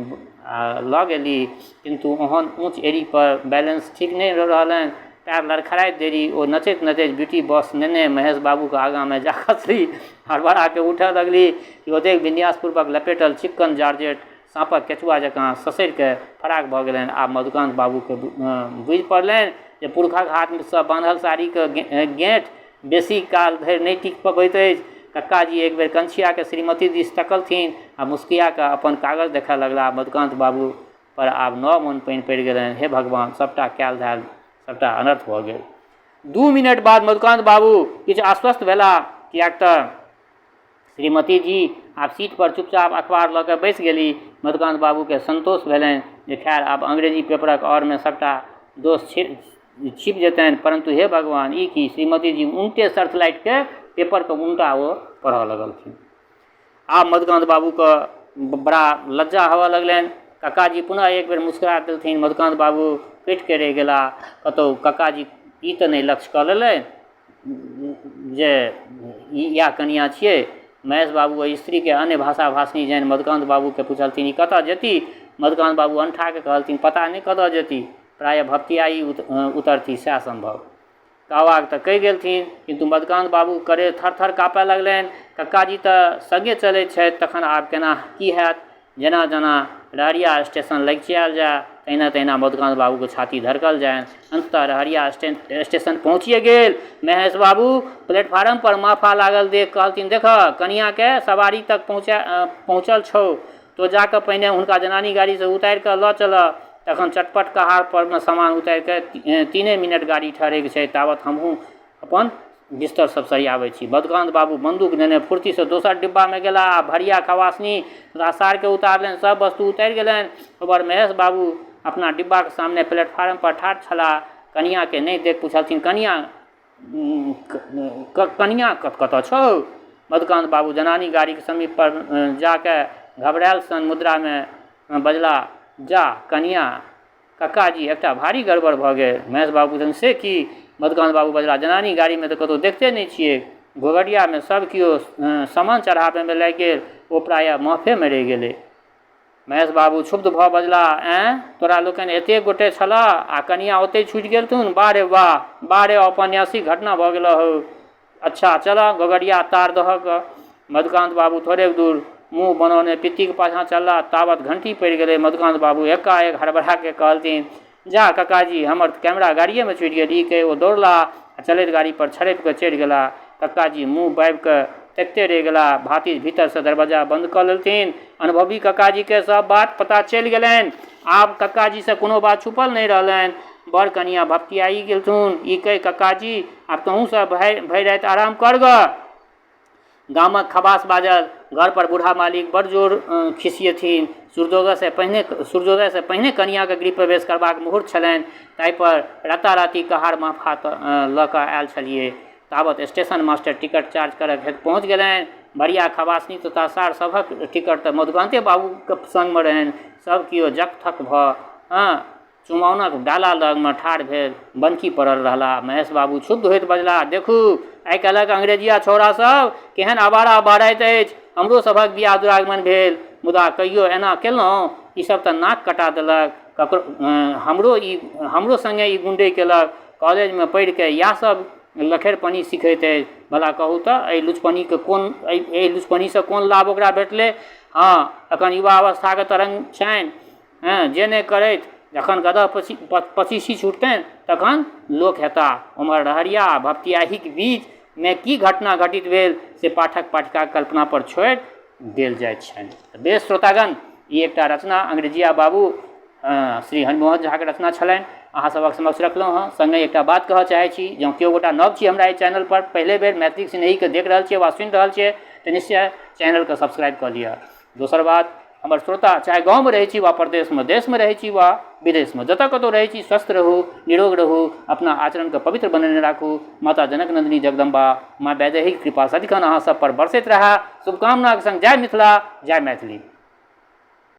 लऽ गेली। किन्तु ओहन ऊँच एड़ीपर बैलेंस ठीक नहि रहलनि। पएर लड़खड़ाइत देरी ओ नचैत-नचैत ब्यूटी बॉक्स नेने महेश बाबूक आगाँमे जा खसली। हड़बड़ाके उठऽ लगली कि ओतेक विन्यासपूर्वक लपेटल चिक्कन जॉर्जेट साँपक केचुआ जकाँ ससरिकऽ फराक भऽ गेलनि। आब मधुकान्त बाबूकेँ बुझि पड़लनि जे पुरुखक हाथसँ बान्हल साड़ीक गेँठ बेसी काल धरि नहि टिक पबैत अछि। कक्काजी एक बेर कनछिया कऽ श्रीमती दिस तकलथिन आ मुस्किया कऽ अपन कागज देखऽ लगलाह। मधुकान्त बाबू पर आब नओ मोन पानि पड़ि गेलनि। हे भगवान, सभटा कयल धयल सभटा अनर्थ भऽ गेल। 2 मिनट बाद मधुकान्त बाबू किछु आश्वस्त भेलाह, किएक तऽ श्रीमती जी आब सीट पर चुपचाप अखबार लऽ कऽ बैसि गेली। मधुकान्त बाबूकेँ संतोष भेलनि जे खैर आब अंग्रेजी पेपरक आड़मे सभटा दोष छिपि जेतनि। परन्तु हे भगवान, ई की? श्रीमती जी उनटे सर्चलाइटकेँ पेपरकेँ उनटा ओ पढ़ऽ लगलखिन। आब मधुकान्त बाबूके बड़ा लज्जा होअऽ लगलनि। ककाजी पुनः एक बेर मुस्कुरा देलथिन। मधुकान्त बाबू कटिके रहि गेलाह। कतहु ककाजी ई तऽ नहि लक्ष्य कऽ लेलनि जे ई इएह कनिआँ छियै। महेश बाबू ओहि स्त्रीके अन्य भाषा भाषिणी जानि मधुकान्त बाबूके पुछलथिन, ई कतऽ जेती? मधुकान्त बाबू अनठाके कहलथिन, पता नहि कतऽ जेती, प्रायः भपटियाही उतरती सएह सम्भव। कहबाक तऽ कहि गेलथिन, किन्तु मधुकान्त बाबू करेज थर-थर काँपय लगलनि। कक्काजी तऽ सङ्गे चलैत छथि, तखन आब केना की हैत? जेना-जेना रहरिया स्टेशन लगिचिआयल जाय, तहिना-तहिना मधुकान्त बाबूक छाती धड़कल जानि। अन्ततः रहरिया स्टेशन पहुँचिए गेल। महेश बाबू प्लेटफार्म पर महफा लागल देखि कहलथिन, देखह, कनियाँकेँ सवारी तक पहुँचल छौ। तोँ जा कऽ पहिने हुनका जनानी गाड़ीसँ उतारि कऽ लऽ चलह। तखन चटपट कहार परमे सामान उतारि कऽ 3 मिनट गाड़ी ठहरैके छै, तावत हमहूँ अपन बिस्तर सब सरियाबै छी। मधुकान्त बाबू बन्दूक नेने फुर्तीसँ दोसर डिब्बामे गेलाह आ भरिया खवासनी तथा सारकेँ उतारलनि। सब वस्तु उतरि गेलनि। ओम्हर महेश बाबू अपना डिब्बाक सामने प्लेटफार्म पर ठाढ़ छलाह। कनियाँकेँ नहि देखि पुछलथिन, कनियाँ, कनियाँ कतऽ छौ? मधुकान्त बाबू जनानी गाड़ीक समीप पर जा कऽ घबरायल सन मुद्रामे बजलाह, जा कनियाँ, कक्काजी, एकटा भारी गड़बड़ भऽ गेल। महेश बाबू पुछलथिन, से की? मधुकान्त बाबू बजलाह, जनानी गाड़ीमे तऽ कतहु देखिते नहि छिऐक। घोघटियामे सभ केओ सामान चढ़ाबयमे लागि गेल, ओ प्रायः महफेमे रहि गेलै। महेश बाबू क्षुब्ध भऽ बजलाह, ऐँ, तोरा लोकनि एतेक गोटे छलह आ कनियाँ ओतहि छूटि गेलथुन? वाह रे वाह! वाह रे औपन्यासिक घटना भऽ गेलह हौ! अच्छा चलह, घोघटिया तार दहक। मधुकान्त बाबू थोड़ेक दूर मुँह बनौने पित्तीक पाछाँ चललाह, तावत घंटी पड़ि गेलै। मधुकान्त बाबू एकाएक हड़बड़ा कऽ कहलथिन, जा ककाजी, हमर कैमरा गाड़िएमे छूटि गेल। ई कहि ओ दौड़लाह आ चलैत गाड़ी पर छड़पि कऽ चढ़ि गेलाह। कक्काजी मुँह बाबि कऽ तकिते रहि गेलाह। भातिज भीतरसँ दरबज्जा बन्द कऽ लेलथिन। अनुभवी कक्काजीकेँ सभ बात पता चलि गेलनि। आब कक्काजीसँ कोनो बात छुपल नहि रहलनि। बर कनियाँ भपटियाइ गेलथुन। ई कहि कक्काजी, आब तोहूँ सभ भरि राति आराम कर गऽ। गामक खबास बाजल, घर पर बूढ़ा मालिक बड़ जोर खिसियथिन। सूर्योदयसँ पहिने कनियाँक गृह प्रवेश करबाक मुहूर्त छलनि, ताहि पर राताराती कहार महफा लऽ कऽ आयल छलियै। तावत स्टेशन मास्टर टिकट चार्ज करक हेतु पहुँच गेलनि। भरिया खबासनी तथा सार सभक टिकट तऽ मधुकान्ते बाबूक संगमे रहनि। सभ केओ जक-थक भऽ चुमाओनक डाला लगमे ठाढ़ भेल बनकी पड़ल रहलाह। महेश बाबू क्षुब्ध होइत बजलाह, देखू, आइ-काल्हिक अंग्रेजिया छौड़ा सभ केहन आवारा बहराइत अछि। हमरो सभक बियाह दुरागमन भेल, मुदा कहियो एना केलहुँ? ई सभ तँ नाक कटा देलक। ककरो हमरो ई हमरो संगे ई गुंडई केलक। कॉलेजमे पढ़ि कऽ इएह सभ लखेरपनी सिखैत अछि। भला कहू तँ एहि लुचपनीके कोन एहि लुचपनीसँ कोन लाभ ओकरा भेटलै? हँ, एखन युवावस्थाक तरंग छनि। हँ, जे नहि करथि, जखन गदह पचीसी छुटतनि तखन लोक हेताह। ओम्हर रहरिया आ भपटियाहीक बीचमे की घटना घटित भेल से पाठक पाठिकाक कल्पना पर छोड़ि देल जाइत छनि। बेस श्रोतागण, ई एकटा रचना अंग्रेजिया बाबू श्री हरिमोहन झाक रचना छलनि, अहाँ सभक समक्ष रखलहुँ हँ। सङ्गे एकटा बात कहऽ चाहै छी, जँ केओ गोटा नव छी हमरा एहि चैनल पर, पहिले बेर मैथिली सिनेहीके देख रहल छियै वा सुनि रहल छियै, तऽ निश्चय चैनलके सब्सक्राइब कऽ लिअ। दोसर बात, हमर श्रोता चाहे गाँवमे रहै छी वा परदेशमे, देशमे रहै छी वा विदेशमे, जतऽ कतौ रहै छी, स्वस्थ रहू, निरोग रहू, अपना आचरणके पवित्र बनेने राखू। माता जनक नन्दिनी जगदम्बा माँ वैदेहीके कृपा सदिखन अहाँ सब पर बरसैत रहए। शुभकामनाके सङ्ग जय मिथिला, जय मैथिली।